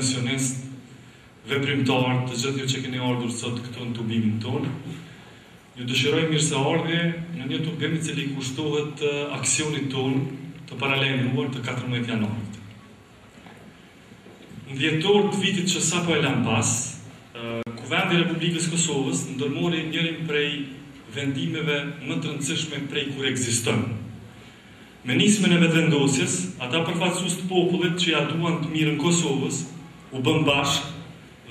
Pensionistë, veprimtarë, të gjithë ju që keni ardhur sot këtu në tubimin tonë. Ju dëshiroj mirëseardhje në një tubim i cili i kushtohet aksionit tonë të paralajmëruar të 14 janarit. Në dhjetor të vitit që sapo e lamë pas, Kuvendi i Republikës së Kosovës ndërmori njërin prej vendimeve më të rëndësishme prej kur ekziston. Me nismën e Vetëvendosjes, ata përfaqësues të popullit që ia duan të mirën Kosovës, u bënë bashkë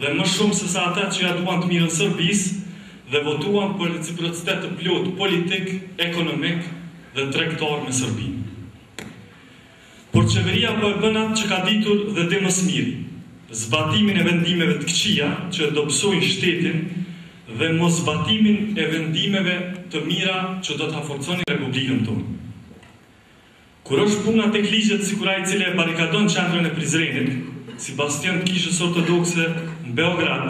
dhe më shumë se sa ata që ia duan të mirën Serbisë dhe votuan për reciprocitet të plotë politik, ekonomik dhe tregtar me Serbinë. Por qeveria po e bën atë që ka ditur dhe di më së miri, zbatimin e vendimeve të këqija që e dobësojnë shtetin dhe moszbatimin e vendimeve të mira që do ta forconin Republikën tonë. Kur është puna tek ligjet sikur ai i cili e barrikadon qendrën e Prizrenit, si bastion të Kishës Ortodokse në Beograd,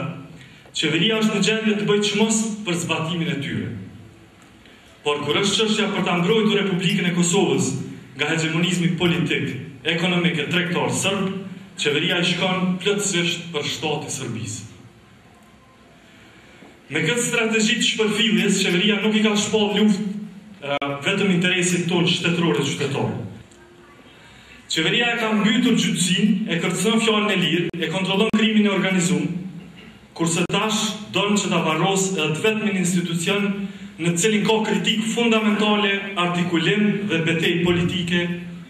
qeveria është në gjendje të bëjë çmos për zbatimin e tyre. Por kur është çështja për ta mbrojtur Republikën e Kosovës nga hegjemonizmi politik, ekonomik e tregtar sërb, qeveria i shkon plotësisht për shtati Serbisë. Me këtë strategji të shpërfilljes, qeveria nuk i ka shpallë luftë vetëm interesit tonë shtetëror e qytetar. Qeveria e ka mbytur gjyqësinë, e kërcënon fjalën e lirë, e kontrollon krimin e organizum, kurse tash don që ta varrosë edhe të vetmin institucion në të cilin ka kritikë fundamentale, artikulim dhe betejë politike,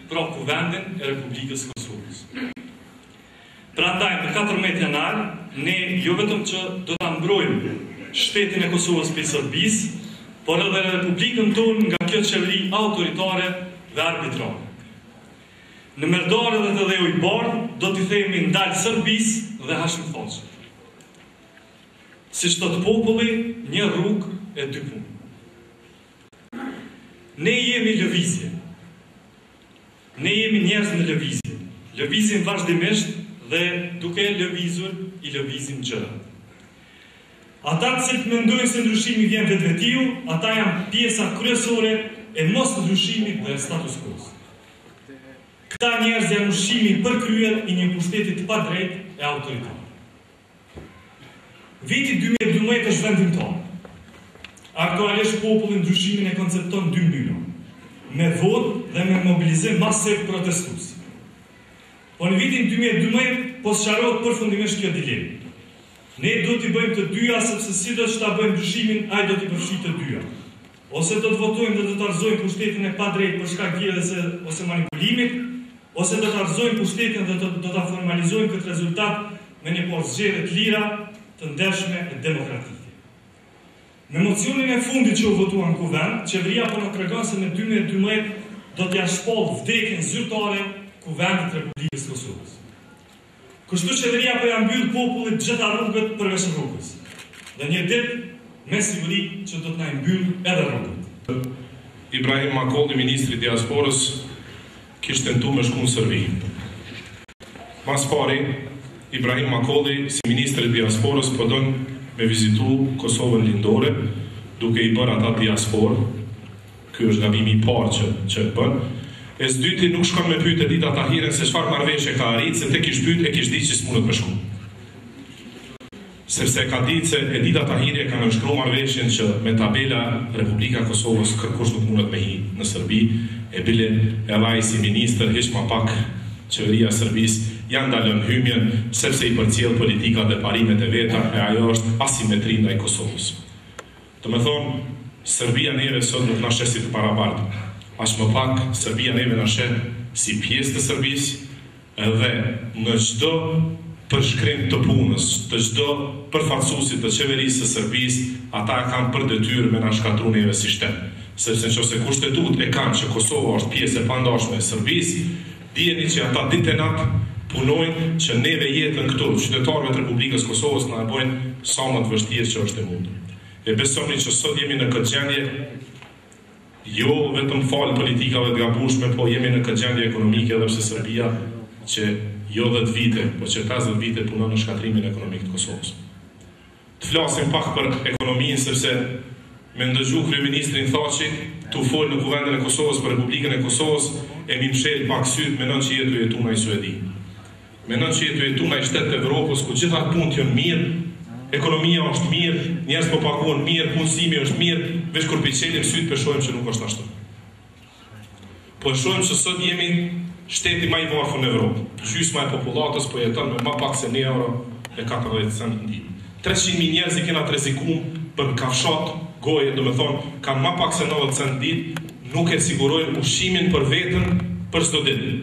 pra Kuvendin e Republikës së Kosovës. Prandaj, më 14 janar, ne jo vetëm që do ta mbrojmë shtetin e Kosovës prej Serbisë, por edhe Republikën tonë nga kjo qeveri autoritare dhe arbitrare. Në Merdare dhe te Dheu i Bardhë do t'i themi ndal Serbisë dhe Hashim Thaçit. Siç thotë populli, një rrugë e dy punë. Ne jemi lëvizje. Ne jemi njerëz në lëvizje. Lëvizim vazhdimisht dhe duke lëvizur i lëvizim gjërat. Ata të cilët mendojnë se ndryshimi vjen vetvetiu, ata janë pjesa kryesore e mosndryshimit dhe status quo. Këta njerëz janë ushqimi i përkryer i një pushteti të padrejtë e autoritar. Viti 2012 është vendimtar. Aktualisht populli ndryshimin e koncepton në dy mënyra, me votë dhe me mobilizim masiv protestues. Po në vitin 2012 po sqarohet përfundimisht kjo dilemë. Ne duhet t'i bëjmë të dyja sepse sido që ta bëjmë ndryshimin, ai do t'i përfshijë të dyja. Ose do të votojmë dhe do të rrëzojmë pushtetin e padrejtë për shkak vjedhjes ose manipulimit, ose do ta rrëzojmë pushtetin dhe do ta formalizojmë këtë rezultat me një palë zgjedhje të lira, të ndershme e demokratike. Me mocionin e fundit që u votua në Kuvend, qeveria po na tregon se në 2012 do t'ia shpallë vdekjen zyrtare Kuvendit të Republikës së Kosovës. Kështu qeveria po ia mbyll popullit të gjitha rrugët përveç rrugës. Dhe një ditë me siguri që do të na i mbyll edhe rrugët. Ibrahim Makolli, ministri i Diasporës, kish tentu me shku në Serbi. Ma s'pari, Ibrahim Makolli, si ministër i Diasporës, po don me vizitu Kosovën Lindore, duke i bërë ata diasporë, Ky është gabimi i parë që që e bën. E së dyti nuk shkon me pyet Edita Tahirin se çfarë marrëveshje ka arrit se te kish pyet e kish ditë që s'mundet me shku. Sepse e ka ditë se Edita Tahiri e ka nënshkru marrëveshjen që me tabela Republika e Kosovës kërkush nuk mundet me hi në Serbi e bile edhe ai si ministër hiç ma pak qeveria e Serbisë ja ndalon hymjen sepse i përcjell politikat dhe parimet e veta e ajo është asimetri ndaj Kosovës. Domethonë, Serbia neve sot nuk na sheh si të barabartë, aq më pak Serbia neve na sheh si pjesë të Serbisë dhe në çdo përshkrim të punës të çdo përfaqësuesi të qeverisë së Serbisë ata e kanë për detyrë me na shkatërru neve si shtet. Sepse nëqoftëse Kushtetutë e kanë që Kosova është pjesë e pandashme e Serbisë, dijeni që ata ditë e natë punojnë që neve jetën këtu, qytetarëve të Republikës së Kosovës na e bojnë sa më të vështirë që është e mundur. E besoni që sot jemi në këtë gjendje jo vetëm falë politikave të gabueshme, po jemi në këtë gjendje ekonomike edhe pse Serbia që jo 10 vite, po që 50 vite punon në shkatërrimin ekonomik të Kosovës. Të flasim pak për ekonominë sepse me ndëgju kryeministrin Thaçi tu fol në Kuvendin e Kosovës për Republikën e Kosovës e m'i mshel pak sytë menon që je tu jetu në Suedi. Menon që je tu jetu në një shtet të Evropës ku gjitha punët janë mirë, ekonomia është mirë, njerëz po paguhen mirë, punësimi është mirë, veç kur p'i çelim sytë pe shohim që nuk është ashtu. Po e shohim që sot jemi shteti ma i varfër në Evropë. Gjysma e popullatës po jeton me ma pak se 1 euro e 40 cent në ditë. 300.000 njerëz i kena të rrezikum për kafshatë goje, domethonë, kanë ma pak se 90 cent në ditë, nuk e sigurojnë ushqimin për veten për çdo ditë.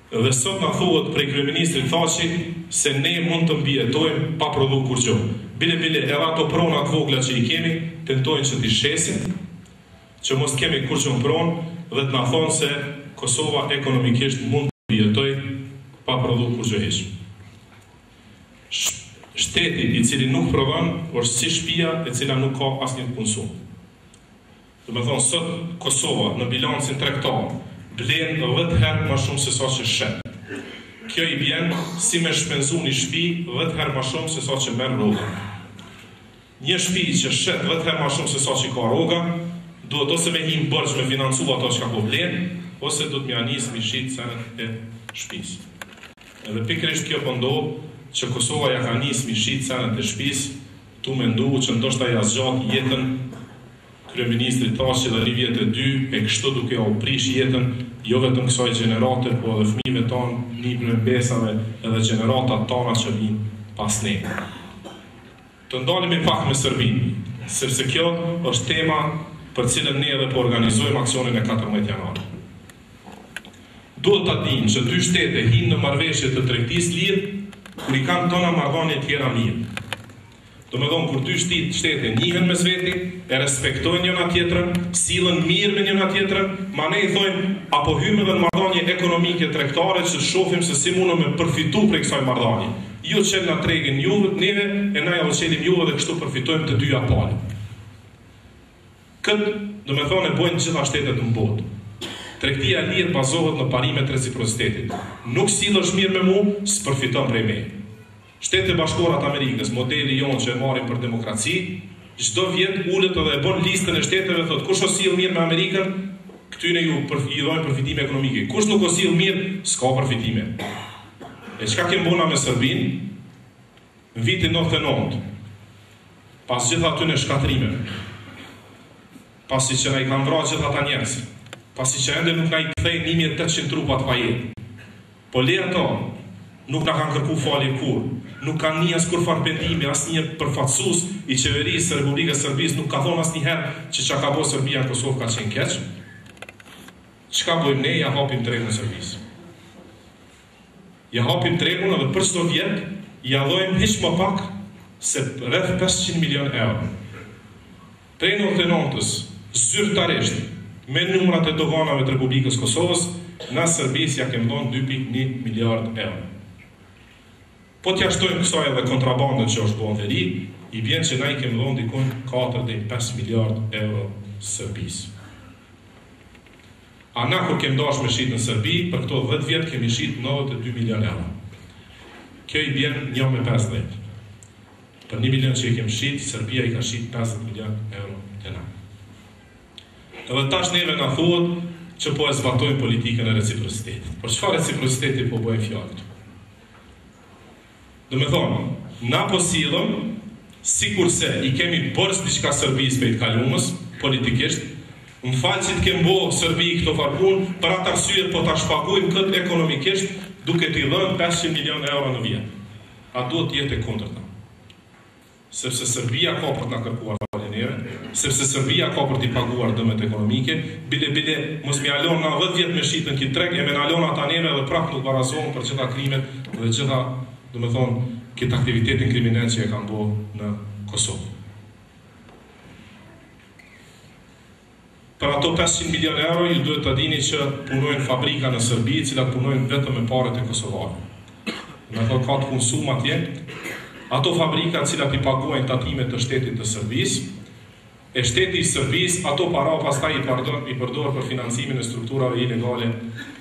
Dhe sot na thuhet prej kryeministrit Thaçi se ne mund të mbijetojmë pa prodhu kurgjo. Bile bile edhe ato prona të vogla që i kemi tentojnë që t'i shesin, që mos të kemi kurgjo në pronë dhe të na thonë se Kosova ekonomikisht mund të mbijetojë pa prodhu kurgjo hiç. Shteti i cili nuk prodhon është si shpia e cila nuk ka asnjë të punësuar. Domethonë sot Kosova në bilancin tregtar blen 10 herë ma shumë se sa që shet. Kjo i bjen si me shpenzu një shpi 10 herë ma shumë se sa që merr rroga. Një shpi që shet 10 herë ma shumë se sa që ka rroga, duhet ose me hi në borxh me financu ato çka po blen, ose duhet me ja nis me shit senet e shpisë. Edhe pikërisht kjo po ndodh që Kosova ja ka nis me shit senet e shpisë, tu mendu që ndoshta ja zgjat jetën kryeministrit Thaçi dhe një vjet e dy e kështu duke ja u prish jetën jo vetëm kësaj gjenerate po edhe fëmijëve tanë, nipërve, mbesave edhe gjeneratat tana që vijnë pas ne. Të ndalemi pak me Serbinë, sepse kjo është tema për cilën ne edhe po organizojmë aksionin e 14 janarit. Duhet ta dimë që dy shtete hinë në marrëveshje të tregtisë lirë kur i kanë tona marrëdhënie tjera mirë. Domethonë kur dy shtete njihen mes veti, e respektojnë njëna tjetrën, sillen mirë me njëna tjetrën, manej thojnë a po hyjmë edhe në marrëdhënie ekonomike tregtare që të shohim se si mundëm me përfitu prej kësaj marrëdhënie. Ju çelna tregin juve, neve e na jau çelim juve dhe kështu përfitojmë të dyja palët. Këtë, domethonë e bojnë të gjitha shtetet në botë. Tregtia e lirë bazohet në parimet e reciprocitetit. Nuk sillesh mirë me mu, s'përfiton prej meje. Shtetet e Bashkuara të Amerikës, modeli jonë që e marrim për demokraci, çdo vjet ulet edhe e bon listën e shteteve thotë kush o sill mirë me Amerikën, këtyne ju përf, i dhojnë përfitime ekonomike. Kush nuk o sill mirë, s'ka përfitime. E çka kem bo na me Serbinë? Në vitin 99, pas gjitha atyne shkatërrimeve, pasi që na i kanë vra gjithë ata njerëz, pasi që ende nuk na i kthejnë 1800 trupa të pajetë, Po le ato, nuk na kanë kërku falje kurrë, nuk kanë ni as kurrfarë pendimi, asnjë përfaqësues i qeverisë së Republikës së Serbisë nuk ka thonë asnjëherë që çka ka bo Serbia në Kosovë ka qenë keq. Çka bojmë ne, ja hapim tregun Serbisë. Ja hapim tregun edhe për çdo vjet ja dhojmë hiç më pak se rreth 500 milion euro. Prej 99-ës, zyrtarisht, me numrat e doganave të Republikës Kosovës, na Serbisë ja kem dhonë 2.1 miliard euro. Po t'ja shtojmë kësaj edhe kontrabandën që është bo në veri, i bjen që na i kem dhonë dikun 4 deri 5 miliard euro Serbisë. A na kur kem dash me shit në Serbi, për këto 10 vjet kemi shit 92 milion euro. Kjo i bjen 1 me 50. Për 1 milion që i kem shit, Serbia i ka shit 50 milion euro te na. Edhe tash neve na thuhet që po e zbatojmë politikën e reciprocitetit. Por çfarë reciprociteti po bëjmë fjalë këtu? Domethonë, na po sillem sikurse i kemi borxh diçka Serbisë prej të kalumës, politikisht, më fal që të kem bo Serbi këto farë punë, për atë arsye po ta shpagujmë këtë ekonomikisht duke t'i dhënë 500 milion euro në vjet. A duhet të jetë e kundërta? Sepse Serbia ka për të na kërkuar falje neve, sepse Serbia ka për t'i paguar dëmet ekonomike, bile bile mos me ja lon na 10 vjet me shit në këtë treg e me na lon ata neve edhe prapë nuk barazohen për gjitha krimet dhe gjitha, domethonë, këtë aktivitetin kriminal që e kanë bo në Kosovë. Për ato 500 milion euro ju duhet ta dini që punojnë fabrika në Serbi, të cilat punojnë vetëm me paret e kosovarëve. Domethonë ka të punësum atje. Ato fabrika të cilat i paguajnë tatimet të shtetit të Serbisë, e shteti i Serbisë ato para pastaj i përdor, i përdor për financimin e strukturave ilegale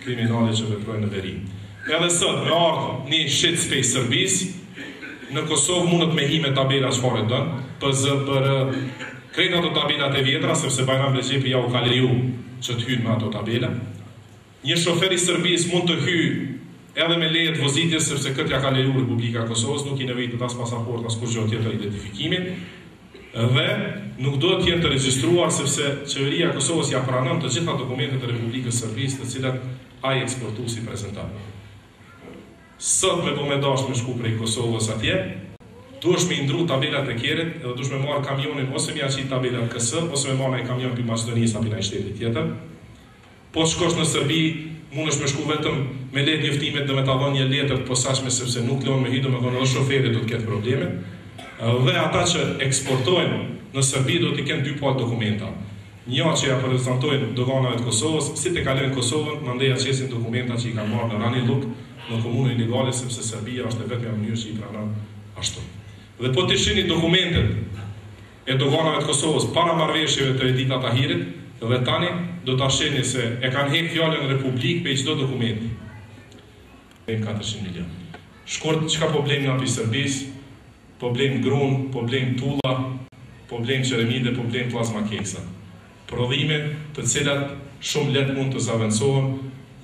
kriminale që veprojnë në veri. Edhe sot me ardhë një shitës pej Serbisë, në Kosovë mundet me hi me tabela çfarë e don, PZ, BR, krejt ato tabelat e vjetra, sepse Bajram Rexhepi ja u ka leju që të hynë me ato tabela. Një shofer i Serbisë mund të hyjë edhe me leje të vozitjes sepse këtë ja ka leju Republika e Kosovës, nuk i nevojitet as pasaportë as kurrgjë tjetër identifikimi dhe nuk duhet të jenë të regjistruar sepse Qeveria e Kosovës ja pranon të gjitha dokumentet e Republikës së Serbisë të cilat ai eksportues i prezenton. Sot me po me dashtë me shku prej Kosovës atje, duhesh me i ndrru tabelat e kerrit edhe duhesh me marrë kamionin ose me ja qitë tabelat KS ose me marrë naj kamion pi Maqedonisë a pi naj shteti tjetër. Po të shkosh në Serbi, mundesh me shku vetëm me letërnjoftimet dhe me ta dhënë një letër të posaçme sepse nuk të lënë me hy, domethënë edhe shoferi do të ketë probleme. Dhe ata që eksportojnë në Serbi do t'i kenë dy palë dokumenta. Nja që ja prezantojnë doganave të Kosovës, si të kalojnë Kosovën, mandej ja qesin dokumenta që i kanë marrë në Ranilluk, në komunën ilegale sepse Serbia është e vetmja mënyrë që i pranon ashtu. Dhe po t'i shihni dokumentet e doganave të Kosovës para marrëveshjeve të Edita Tahirit dhe tani do ta shihni se e kanë hek fjalën Republikë prej çdo dokumenti. 400 milion. Shkurt, çka po blejmë na prej Serbisë? Po blejmë grun, po blejmë tulla, po blejmë qeremide, po blejmë pllazma keksa. Prodhime të cilat shumë lehtë mund të zavendësohen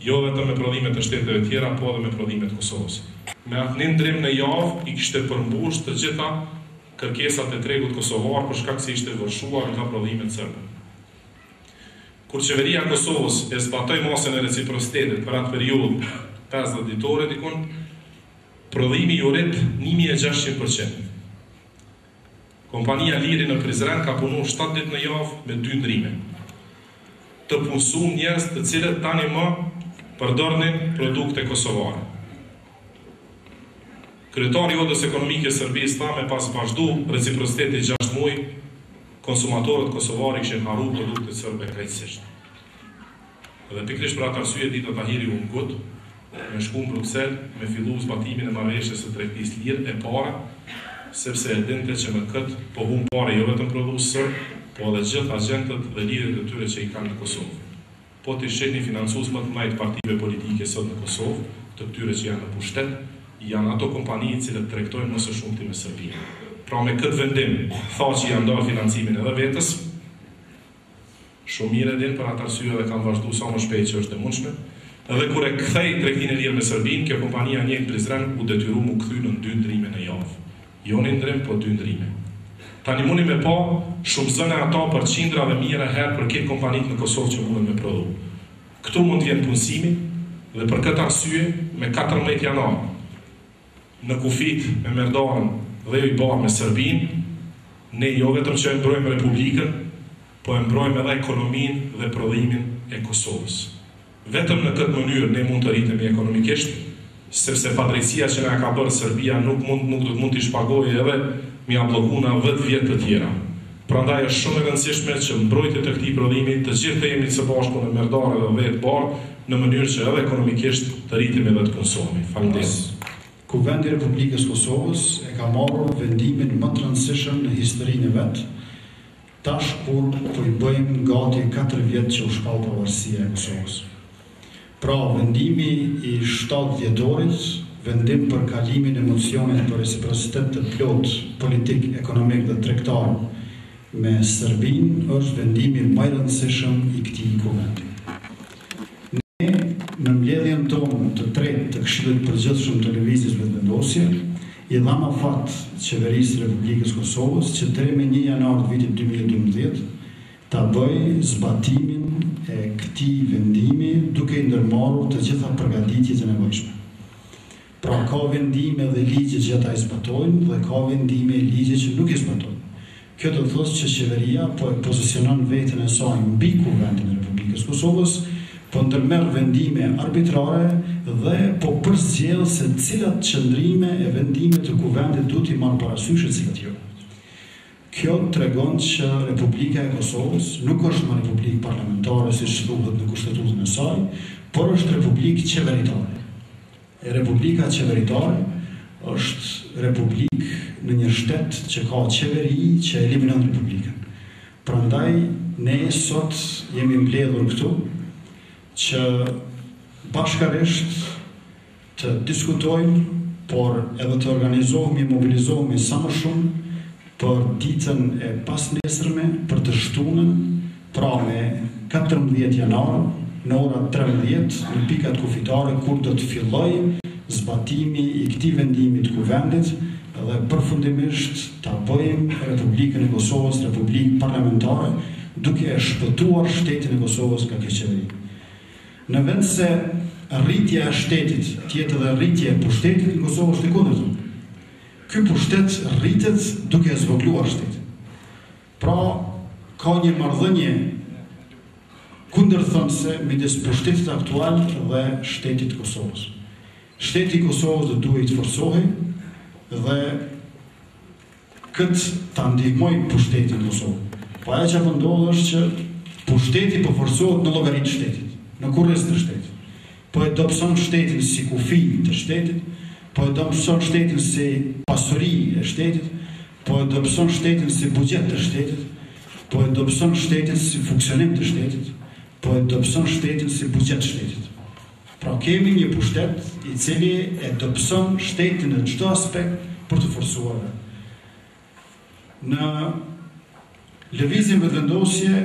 jo vetëm me prodhime të shteteve tjera, po edhe me prodhime të Kosovës. Me atë një ndrim në javë i kishte përmbush të gjitha kërkesat e tregut kosovar për shkak se ishte vërshuar nga prodhimet serbe. Kur Qeveria e Kosovës e zbatoi masën e reciprocitetit për atë periudhë 50 ditore dikun, Prodhimi iu rrit 1600 për qind. Kompania Liri në Prizren ka punu 7 ditë në javë me dy ndrime. Të punësum njerëz të cilët tani më përdornin produkte kosovare. Kryetari i Odës Ekonomike Serbisë tha me pas vazhdu reciprociteti 6 muaj, konsumatorët kosovarë i kishin harru produktet serbe krejtësisht. Dhe pikërisht për atë arsye Edita Tahiri u ngut me shku në Bruksel me fillu zbatimin e marrëveshjes së tregtisë lirë e para, sepse e dinte që me këtë po humb pare jo vetëm prodhues serb, po edhe gjithë agjentët dhe lidhjet e tyre që i kanë në Kosovë. Po t'i shihni financues më të mëdhenj të partive politike sot në Kosovë, të këtyre që janë në pushtet, janë ato kompani të cilët tregtojnë më së shumti me Serbinë. Pra me këtë vendim, Thaçi ia ndal financimin edhe vetes, Shumë mirë e din për atë arsye edhe kam vazhdu sa më shpejt që është e mundshme. Edhe kur e kthej tregtinë e lirë me Serbinë, kjo kompania e njëjtë në Prizren u detyru mu kthy në dy ndrime në javë. Jo një ndrim, po dy ndrime. Tani muni me pa shumëzone ato për qindra dhe mijëra herë për krejt kompanitë në Kosovë që munden me prodhu. Këtu mund të vjen punësimi dhe për këtë arsye me 14 janar në kufijtë me Merdaren Dheu i Bardhë me Serbinë, ne jo vetëm që e mbrojmë Republikën, po e mbrojmë edhe ekonominë dhe prodhimin e Kosovës. Vetëm në këtë mënyrë ne mund të rritemi ekonomikisht, sepse padrejtësia që na e ka bërë Serbia nuk mund nuk do të mund t'i shpagojë edhe me ia blloku na 10 vjet të tjera. Prandaj është shumë e rëndësishme që mbrojtje të këtij prodhimi të gjithë të jemi së bashku në Merdare dhe Dhe të Bardhë në mënyrë që edhe ekonomikisht të rritemi dhe të punësohemi. Faleminderit. Kuvendi i Republikës së Kosovës e ka marrur vendimin më të rëndësishëm në historinë e vet, tash kur po i bëjmë gati katër vjet që u shpall pavarësia e Kosovës. Pra, vendimi i 7 dhjetorit, vendim për kalimin e mocionit për reciprocitet të plotë politik, ekonomik dhe tregtar me Serbinë është vendimi më i rëndësishëm i këtij kuvendi. Ne, në mbledhjen tonë të tretë të Këshillit të Përgjithshëm të Lëvizjes Vetëvendosje, i dhamë afat Qeverisë së Republikës së Kosovës që deri me 1 janar të vitit 2012 ta bëjë zbatimin e këtij vendimi duke i ndërmarrur të gjitha përgatitjet e nevojshme. Pra ka vendime dhe ligje që ata i zbatojnë dhe ka vendime e ligje që nuk i zbatojnë. Kjo do të thotë që qeveria po e pozicionon veten e saj mbi Kuvendin e Republikës së Kosovës, po ndërmerr vendime arbitrare dhe po përzgjedh se cilat qëndrime e vendime të Kuvendit duhet t'i marrë parasysh e cilat jo. Kjo tregon që Republika e Kosovës nuk është më republikë parlamentare siç thuhet në Kushtetutën e saj, por është republikë qeveritare. E republika qeveritare është republikë në një shtet që ka qeveri që eliminon republikën. Prandaj ne sot jemi mbledhur këtu që bashkarisht të diskutojmë, por edhe të organizohemi, mobilizohemi sa më shumë për ditën e pasnesërme, për të shtunën, pra me 14 janar. në ora 13 në pikat kufitare kur do të fillojë zbatimi i këtij vendimi të Kuvendit dhe përfundimisht ta bëjmë Republikën e Kosovës republikë parlamentare duke e shpëtuar shtetin e Kosovës nga kjo qeveri. Në vend se rritja e shtetit të jetë edhe rritje e pushtetit, në Kosovë është e kundërta. Ky pushtet rritet duke e zvogëluar shtetin. Pra, ka një marrëdhënie kundërthënëse midis pushtetit aktual dhe shtetit të Kosovës. Shteti i Kosovës do duhej të forcohej dhe këtë ta ndihmojë pushteti në Kosovë. Po ajo që po ndodh është që pushteti po forcohet në llogari të shtetit, në kurriz të shtetit. Po e dobëson shtetin si kufi të shtetit, po e dobëson shtetin si pasuri e shtetit, po e dobëson shtetin si buxhet të shtetit, po e dobëson shtetin si funksionim të shtetit, po e dobëson shtetin si buxhet të shtetit. Pra kemi një pushtet i cili e dobëson shtetin në çdo aspekt për t'u forcuar vetë. Në Lëvizjen Vetëvendosje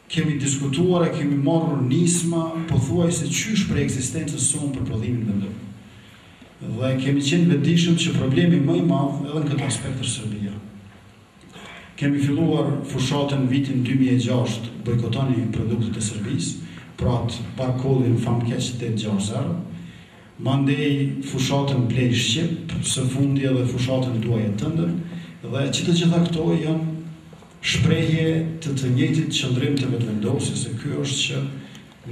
kemi diskutuar e kemi marrë nisma pothuajse qysh prej ekzistencës sonë për prodhimin vendor. Dhe kemi qenë vetëdijshëm që problemi më i madh edhe në këtë aspekt është Serbia. Kemi filluar fushatën në vitin 2006 bojkotoni produktet e Serbisë, pra atë barkodin famkeq 860, mandej fushatën blej shqip, së fundi edhe fushatën duaje tënden, dhe që të gjitha këto janë shprehje të të njëjtit qëndrim të Vetëvendosjes, e ky është që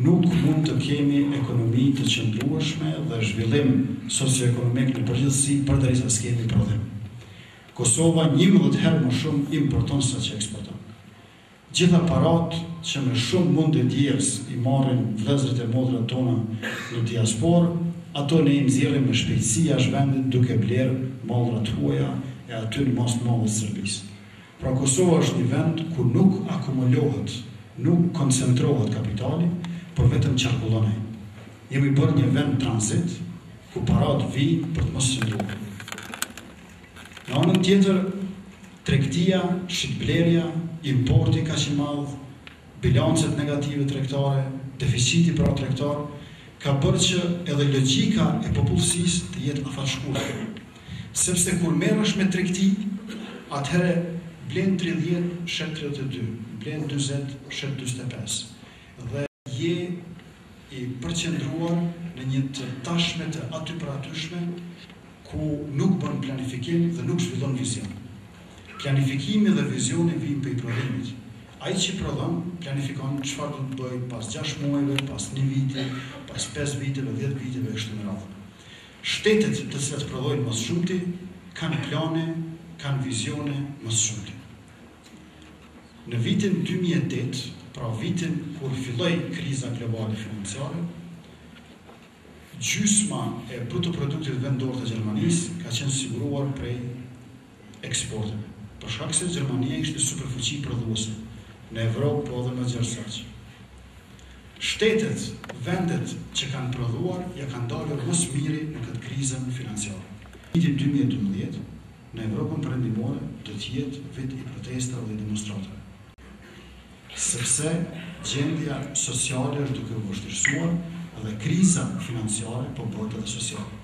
nuk mund të kemi ekonomi të qëndrueshme dhe zhvillim socioekonomik në përgjithësi përderisa s'kemi prodhim. Kosova 11 herë më shumë importon sa që eksporton. Gjitha paratë që me shumë mund e djersë i marrin vëllezërit e motrat tona në diasporë, ato ne i nxjerrim me shpejtësi jashtë vendit duke blerë mallra të huaja e aty në masë të madhe të Serbisë. Pra Kosova është një vend ku nuk akumulohet, nuk koncentrohet kapitali, por vetëm qarkullon ai. Jemi bërë një vend tranzit ku paratë vijnë për të mos qëndruar. Në anën tjetër, tregtia, shitblerja, importi kaq i madh, bilancet negative tregtare, deficiti pra tregtar, ka bërë që edhe logjika e popullsisë të jetë afatshkurtër. Sepse kur merresh me tregti, atëherë blen 30, shet 32, blen 40, shet 45. Dhe je i përqendruar në një të tashme të atypëratyshme ku nuk bën planifikim dhe nuk zhvillon vizion. Planifikimi dhe vizioni vijnë prej prodhimit. Ai që prodhon, planifikon çfarë do të bëjë pas 6 muajve, pas një viti, pas 5 viteve, 10 viteve e kështu me radhë. Shtetet të cilat prodhojnë më së shumti kanë plane, kanë vizione më së shumti. Në vitin 2008, pra vitin kur filloi kriza globale financiare, gjysma e bruto produktit vendor të Gjermanisë ka qenë siguruar prej eksporteve. Për shkak se Gjermania ishte superfuqi prodhuese në Evropë, po edhe më gjerë se aq. Shtetet, vendet që kanë prodhuar, ja kanë dalur më së miri në këtë krizën financiare. Viti 2012 në Evropën Perëndimore do të jetë vit i protestave dhe demonstratave. Sepse gjendja sociale është duke u vështirësuar dhe kriza financiare po bëhet edhe sociale.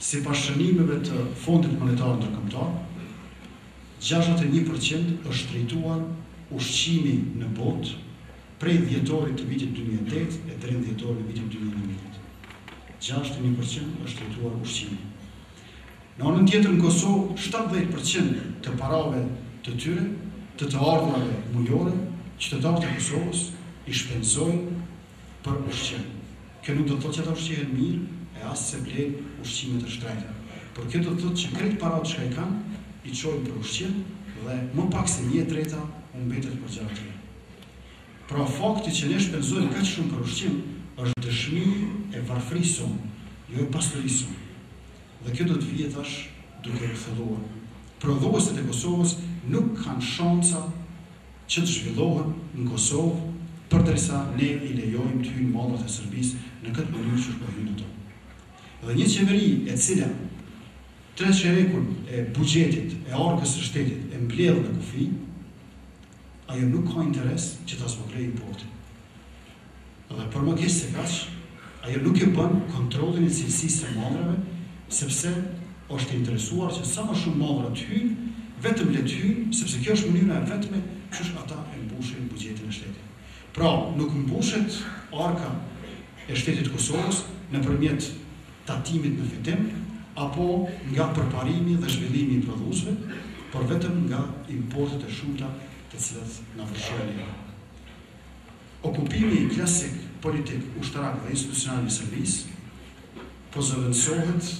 Sipas shënimeve të Fondit Monetar Ndërkombëtar, 61% është shtrenjtuar ushqimi në botë prej dhjetorit të vitit 2008 e deri në dhjetorin e vitit 2019. 61% është shtrenjtuar ushqimi. Në anën tjetër në Kosovë, 70% të parave të tyre, të të ardhurave mujore, qytetarët e Kosovës i shpenzojnë për ushqim. Kjo nuk do të thotë që ata ushqehen mirë e as se blejnë ushqime të shtrenjta. Por kjo do të thotë që krejt paratë që i kanë, i çojnë për ushqim dhe më pak se 1/3 u mbetet për gjëra tjera. Pra fakti që ne shpenzojmë kaq shumë për ushqim është dëshmi e varfërisë sonë, jo e pasurisë sonë. Dhe kjo do të vijë tash duke u thelluar. Prodhuesit e Kosovës nuk kanë shansa që të zhvillohen në Kosovë përderisa ne i lejojmë të hyjnë mallrat e Serbisë në këtë mënyrë që po hyjnë ato. Dhe një qeveri e cila tre çerekun e buxhetit, e arkës së shtetit e mbledh në kufi, ajo nuk ka interes që ta zvogëlojë importin. Dhe për më keq se kaq, ajo nuk e bën kontrollin e cilësisë së mallrave, sepse është e interesuar që sa më shumë mallra të hyjnë, vetëm le të hyjnë, sepse kjo është mënyra e vetme qysh ata e mbushin buxhetin e shtetit. Pra, nuk mbushet arka e shtetit të Kosovës nëpërmjet tatimit në fitim apo nga përparimi dhe zhvillimi i prodhuesve, por vetëm nga importet e shumta të cilat na vërshojnë neve. Okupimi klasik politik, ushtarak dhe institucional i Serbisë po zëvendësohet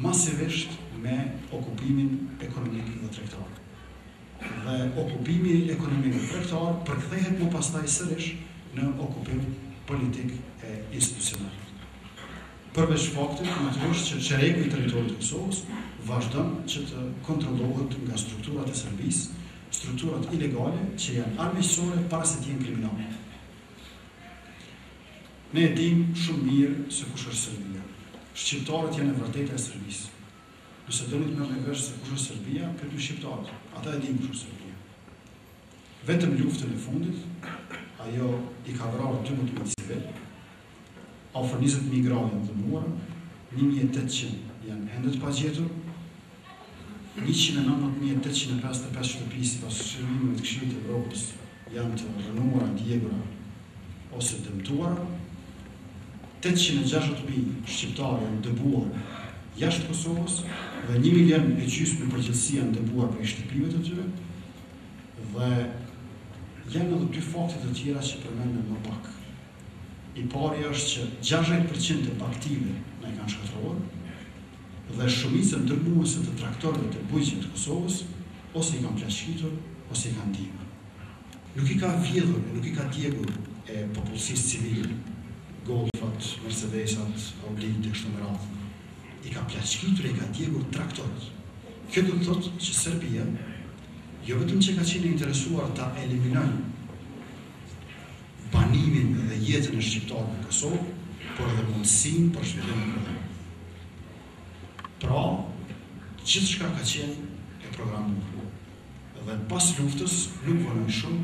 masivisht me okupimin ekonomik dhe tregtar. Dhe okupimi ekonomik dhe tregtar përkthehet më pastaj sërish në okupim politik e institucional. Përveç faktit, natyrisht që çereku i territorit të Kosovës vazhdon që të kontrollohet nga strukturat e Serbisë, strukturat ilegale që janë armiqësore para se të jenë kriminale. Ne e dimë shumë mirë se kush është Serbia. Shqiptarët janë e vërteta e Serbisë. Nëse doni të merrni vesh se kush është Serbia, pyetni shqiptarët. Ata e dinë kush është Serbia. Vetëm luftën e fundit, ajo i ka vrarë 12.000 civilë, afër 20.000 gra janë dhunuara, 1.800 janë ende të pagjetur, 119.855 shtëpi sipas shënimeve të Këshillit të Evropës janë të rrënuara, djegura ose dëmtuara. 860.000 shqiptarë janë dëbuar jashtë Kosovës dhe 1 milion e gjysmë në përgjithësi janë dëbuar prej shtëpive të tyre. Dhe janë edhe dy fakte të tjera që përmenden më pak. I pari është që 60% të bagëtive na i kanë shkatërruar dhe shumicën dërmuese të traktorëve të bujqve të Kosovës ose i kanë plaçkitur ose i kanë djegur. Nuk i ka vjedhur e nuk i ka djegur e popullsisë civile, Golfat, Mercedesat, Audit e kështu me radhë. I ka plaçkitur e i ka djegur traktorët. Kjo do të thotë që Serbia jo vetëm që ka qenë e interesuar ta eliminojë banimin dhe jetën e shqiptarëve në Kosovë, por edhe mundësinë për zhvillim e prodhim. Pra, gjithçka ka qenë e programuar. Dhe pas luftës nuk vonoi shumë,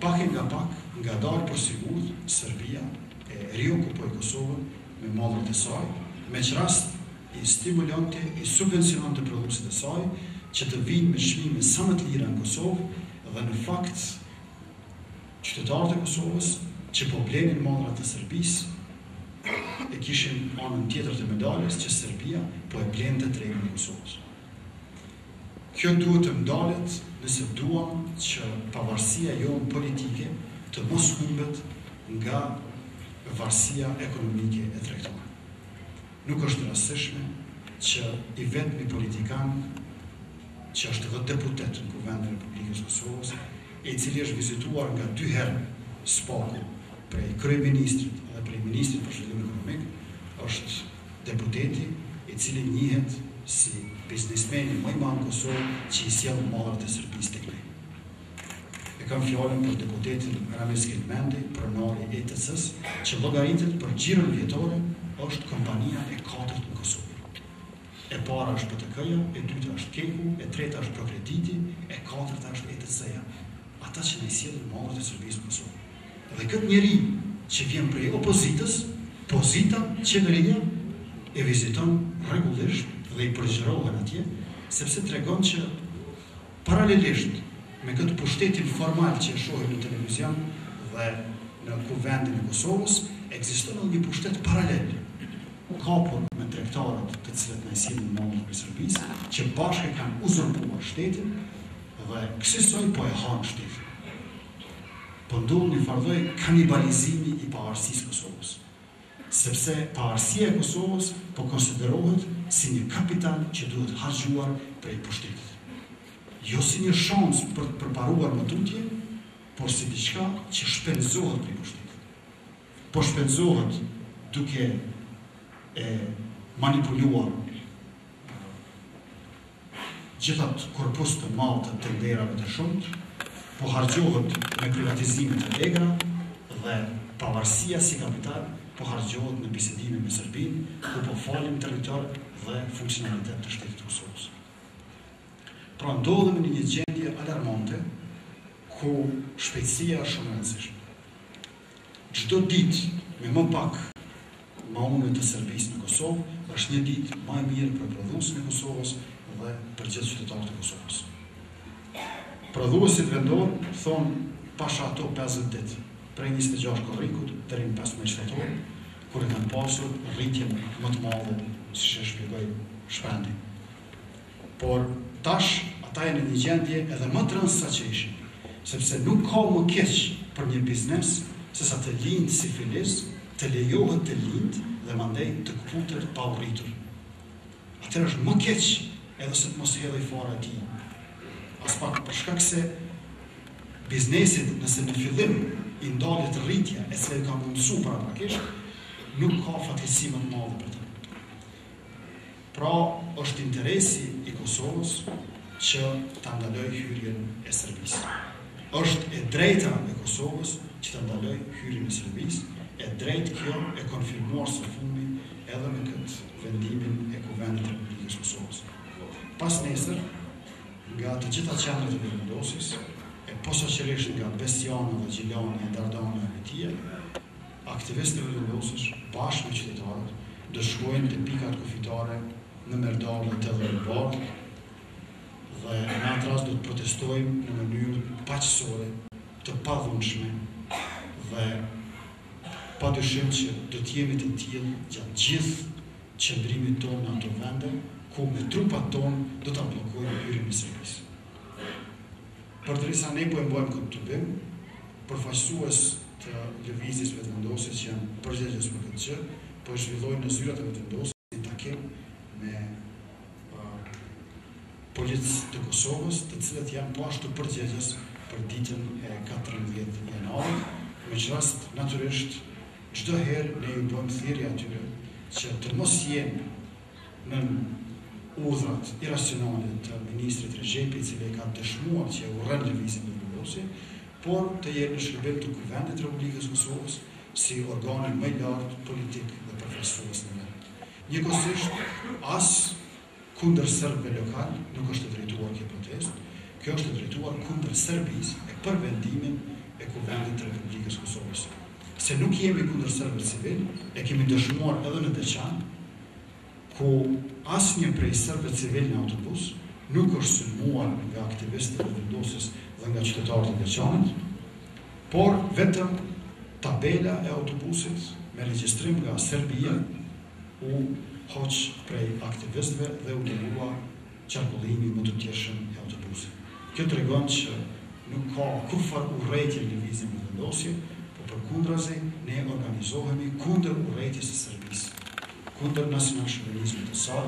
pak e nga pak, ngadalë por sigurt, Serbia e riokupoi Kosovën me mallrat e saj, me ç'rast i stimulonte, i subvenciononte prodhuesit e saj që të vijnë me çmime sa më të lira në Kosovë dhe në fakt Qytetarët e Kosovës që po blenin mallra të Serbisë e kishin anën tjetër të medaljes që Serbia po e blente tregun e Kosovës. Kjo duhet të ndalet nëse duam që pavarësia jonë politike të mos humbet nga varësia ekonomike e tregtare. Nuk është e rastësishme që i vetmi politikan që është edhe deputet në Kuvendin e Republikës së Kosovës, i cili është vizituar nga dy herë SPAK-u prej kryeministrit dhe prej ministrit për zhvillim ekonomik, është deputeti i cili njihet si biznesmeni më i madh në Kosovë që i sjell mallrat e Serbisë tek ne. E kam fjalën për deputetin Ramiz Kelmendi, pronari i ETC-s, që llogaritet për xhiron vjetore është kompania e katërt në Kosovë. E para është PTK-ja, e dyta është KEK-u, e treta është Prokrediti, e katërta është ETC-ja. Ata që na i sjellin mallrat e Serbisë në Kosovë. Dhe këtë njeri që vjen prej opozitës, pozita, qeveria e viziton rregullisht dhe i përgjërohen atje, sepse tregon që Paralelisht me këtë pushtetin formal që e shohim në televizion dhe në Kuvendin e Kosovës, ekziston edhe një pushtet paralel, kapur me tregtarët të cilët na i sjellin mallrat prej Serbisë, që bashkë e kanë uzurpuar shtetin dhe kësisoj po e hanë shtetin. Po ndodh një farë lloj kanibalizimi i pavarësisë së Kosovës. Sepse pavarësia e Kosovës po konsiderohet si një kapital që duhet harxhuar prej pushtetit. Jo si një shans për të përparuar më tutje, por si diçka që shpenzohet prej pushtetit. Po shpenzohet duke e manipuluar Gjithë atë korpus të madh të tenderave të shumtë po harxhohet me privatizime të egra dhe pavarësia si kapital po harxhohet në bisedime me Serbinë, ku po falim territor dhe funksionalitet të shtetit të Kosovës. Pra ndodhemi në një gjendje alarmante ku shpejtësia është shumë e rëndësishme. Çdo ditë me më pak maune të Serbisë në Kosovë është një ditë më e mirë për prodhuesin e Kosovës dhe për gjithë qytetarët e Kosovës. Prodhuesit vendorë thonë pasha ato 50 ditë, prej 26 korrikut deri në 15 shtator, kur e kanë pasur rritjen më të madhe, siç e shpjegoi Shpendi. Por tash ata janë në një gjendje edhe më të rëndë sa që ishin, sepse nuk ka më keq për një biznes sesa të lindë si filiz, të lejohet të lindë dhe mandej të këputet pa u rritur. Atëherë është më keq edhe se të mos hedhej fara e tij. Aspak për shkak se biznesit nëse në fillim i ndalet rritja e cila i ka mundësu paraprakisht, nuk ka fatkeqësi më të madhe për të. Pra, është interesi i Kosovës që ta ndalojë hyrjen e Serbisë. Është e drejta e Kosovës që ta ndalojë hyrjen e Serbisë, e drejtë kjo e konfirmuar së fundmi edhe me këtë vendimin e Kuvendit të Republikës së Kosovës. Pasnesër, nga të gjitha qendrat e Vetëvendosjes, e posaçërisht nga Besiana dhe Gjilani e Dardana e Vitia, Aktivistët e Vetëvendosjes, bashkë me qytetarët, do të shkojnë te pikat kufitare në Merdarë dhe te Dheu i Bardhë dhe në atë rast do të protestojmë në mënyrë paqësore, të padhunshme dhe pa dyshim që do të jemi të tillë gjatë gjithë qëndrimit tonë në ato vende, ku me trupat tonë do ta bllokojmë hyrjen e Serbisë. Përderisa ne po e mbajmë këtë tubim, përfaqësues të Lëvizjes Vetëvendosje që janë përgjegjës për këtë gjë, po e zhvillojnë në zyrat e Vetëvendosjes një takim me policë të Kosovës, të cilët janë po ashtu përgjegjës për ditën e 14 janarit, me ç'rast natyrisht çdo herë ne ju bëjmë thirrje atyre që të mos jenë nën urdhrat irracionale të ministrit Rexhepi, i cili e ka dëshmuar që e urren Lëvizjen Vetëvendosje, por të jenë në shërbim të Kuvendit të Republikës së Kosovës si organi më i lartë politik dhe përfaqësues në vend. Njëkohësisht, as kundër serbëve lokal nuk është e drejtuar kjo protestë, kjo është e drejtuar kundër Serbisë e për vendimin e Kuvendit të Republikës së Kosovës. Se nuk jemi kundër serbëve civilë, e kemi dëshmuar edhe në Deçan, ku asnjë prej serbëve civilë në autobus nuk është sulmuar nga aktivistët e Vetëvendosjes dhe nga qytetarët e Deçanit, por vetëm tabela e autobusit me regjistrim nga Serbia u hoq prej aktivistëve dhe u lejua qarkullimi i mëtutjeshëm i autobusit. Kjo tregon që nuk ka kurrfarë urrejtje në Lëvizjen Vetëvendosje, po përkundrazi ne organizohemi kundër urrejtjes së Serbisë, kundër nacionalshovinizmit të saj,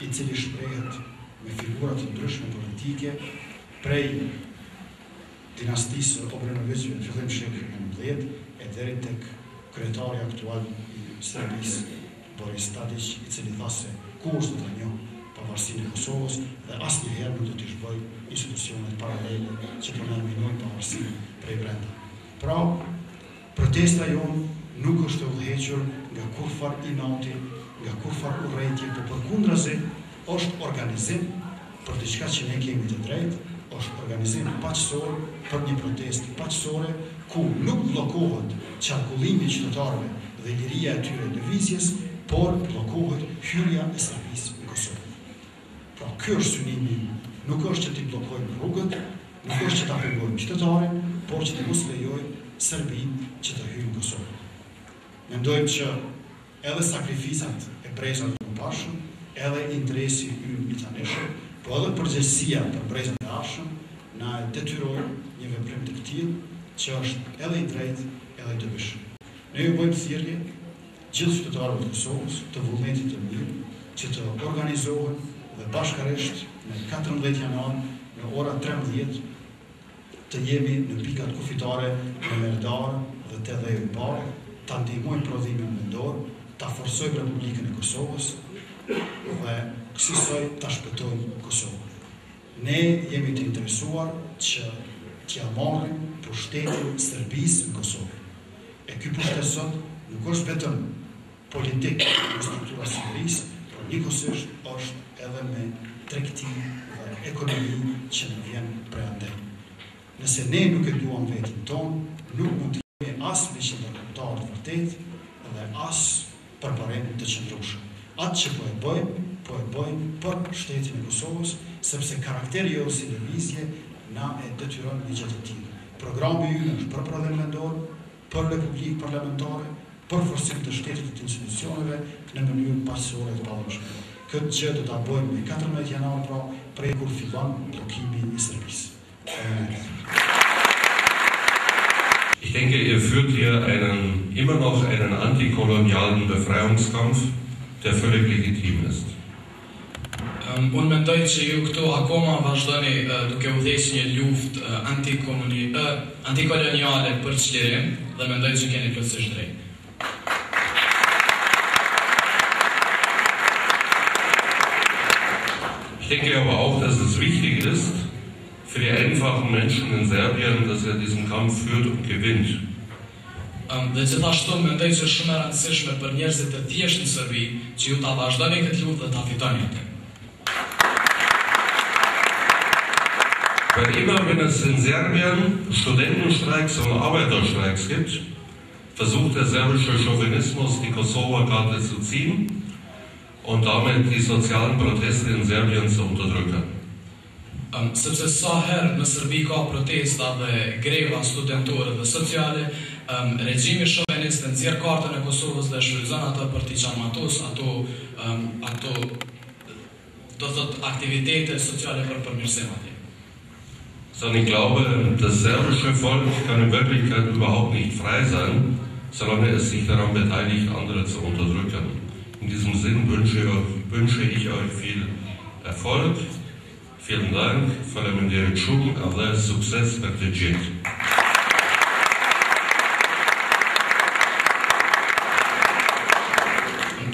i cili shprehet me figura të ndryshme politike prej dinastisë së Obrenoviqëve në fillim të shekullit 19 e deri tek kryetari aktual i Serbisë, Boris Tadiq, i cili tha se kurrë s'do ta njohë pavarësinë e Kosovës dhe asnjëherë nuk do t'i zhbëjë institucionet paralele që po na e minojnë pavarësinë prej brenda. Pra, protesta jonë nuk është e udhëhequr nga kurrfarë inati, nga kurrfarë urrejtje, po përkundrazi është organizim për diçka që ne kemi të drejtë, është organizim paqësor për një protestë paqësore ku nuk bllokohet qarkullimi i qytetarëve dhe liria e tyre e lëvizjes, por bllokohet hyrja e Serbisë në Kosovë. Pra ky është synimi ynë, nuk është që t'i bllokojmë rrugët, nuk është që ta pengojmë qytetarin, por që të mos lejojmë Serbinë që të hyjë në Kosovë. Mendojmë që edhe sakrificat e brezave të mëparshëm, edhe interesi ynë i tanishëm, po edhe përgjegjësia për brezat e ardhshëm na e detyrojnë një veprim të këtillë që është edhe i drejtë edhe i dobishëm. Ne ju bëjmë thirrje gjithë qytetarëve të Kosovës, të vullnetit të mirë, që të organizohen dhe bashkarisht me 14 janar në ora 13 të jemi në pikat kufitare në Merdarë dhe te Dheu i Bardhë, ta ndihmojmë prodhimin vendor, ta forcojmë Republikën e Kosovës dhe kësisoj ta shpëtojmë Kosovën. Ne jemi të interesuar që t'ia marrim pushtetin Serbisë në Kosovë. E ky pushtet sot nuk është vetëm politik me struktura të sigurisë, por njëkohësisht është edhe me tregti dhe ekonomi që na vjen prej andej. Nëse ne nuk e duam veten tonë, nuk mund të. As miq ndërkombëtarë të vërtetë dhe as përparim të qëndrueshëm. Atë që po e bëjmë, po e bëjmë për shtetin e Kosovës, sepse karakteri jonë si lëvizje na e detyron një gjë të tillë. Programi ynë është për prodhim vendor, për republikë parlamentare, për forcim të shtetit e të institucioneve në mënyrë paqësore e të padhunshme. Këtë gjë do ta bëjmë me 14 janar pra, prej kur fillon bllokimi i Serbisë. Ich denke, ihr führt hier einen, immer noch einen antikolonialen Befreiungskampf, der völlig legitim ist. Um, unë mendoj që ju këtu akoma vazhdoni uh, duke udhëhequr një luftë uh, antikomuni, uh, antikoloniale për çlirim dhe mendoj që keni plotësisht drejt. Ich denke aber auch, dass es wichtig ist für die einfachen Menschen in Serbien, dass er diesen Kampf führt und gewinnt. Um, dhe gjithashtu mendoj që është shumë e rëndësishme për njerëzit e thjeshtë në Serbi që ju ta vazhdoni këtë luftë dhe ta fitoni atë. Weil immer wenn es in Serbien Studentenstreiks und Arbeiterstreiks gibt, versucht der serbische Chauvinismus die Kosovo-Karte zu ziehen und damit die sozialen Proteste in Serbien zu unterdrücken. Um, sepse sa herë në Serbi ka protesta dhe greva studentore dhe sociale, um, regjimi shovinist e nxjerr kartën e Kosovës dhe shfrytëzon atë për t'i çarmatos ato um, ato do thot aktivitete sociale për përmirësim atje. Sondern ich glaube, das serbische Volk kann in Wirklichkeit überhaupt nicht frei sein, solange es sich daran beteiligt, andere zu unterdrücken. In diesem Sinn wünsche ich euch, wünsche ich euch viel Erfolg. Vielen Dank, Faleminderit shumë edhe sukses për të gjithë.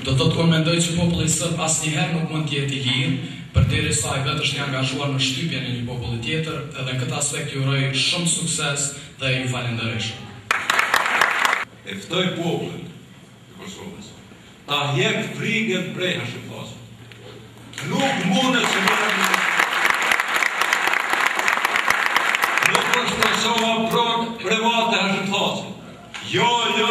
Do të thotë unë mendoj që populli serb asnjëherë nuk mund të jetë i lirë, përderisa ai vetë është i angazhuar në shtypjen e një populli tjetër, edhe në këtë aspekt ju uroj shumë sukses dhe ju falenderoj shumë. E ftoj popullin e Kosovës ta hjek frigën prej Hashim Thaçit. Nuk mundet që më Nuk është Kosova pronë private Hashim Thaçit. Jo, jo.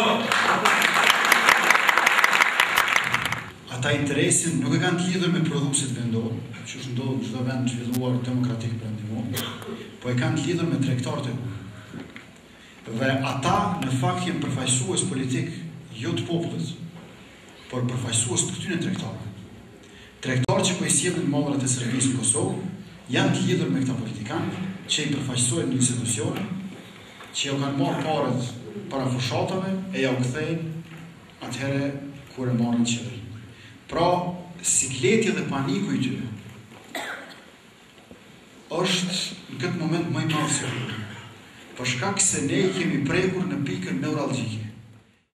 Ata interesin nuk e kanë të lidhur me prodhuesit vendor, që është ndodhur në çdo vend të zhvilluar demokratik perëndimor, po e kanë të lidhur me tregtarët e huaj. Dhe ata në fakt janë përfaqësues politik jo të popullit, por përfaqësues të këtyre tregtarëve. Tregtarët që po i sjellin mallrat e Serbisë në Kosovë janë të lidhur me këta politikanë që i përfaqësojnë në institucione, që jau kanë marrë paret para fushatave e jau kthejnë atëherë kur e marrin qeverinë. Pra, sikleti dhe paniku i tyre është në këtë moment më i madh se kurrë. Për shkak se ne i kemi prekur në pikën neuralgjike.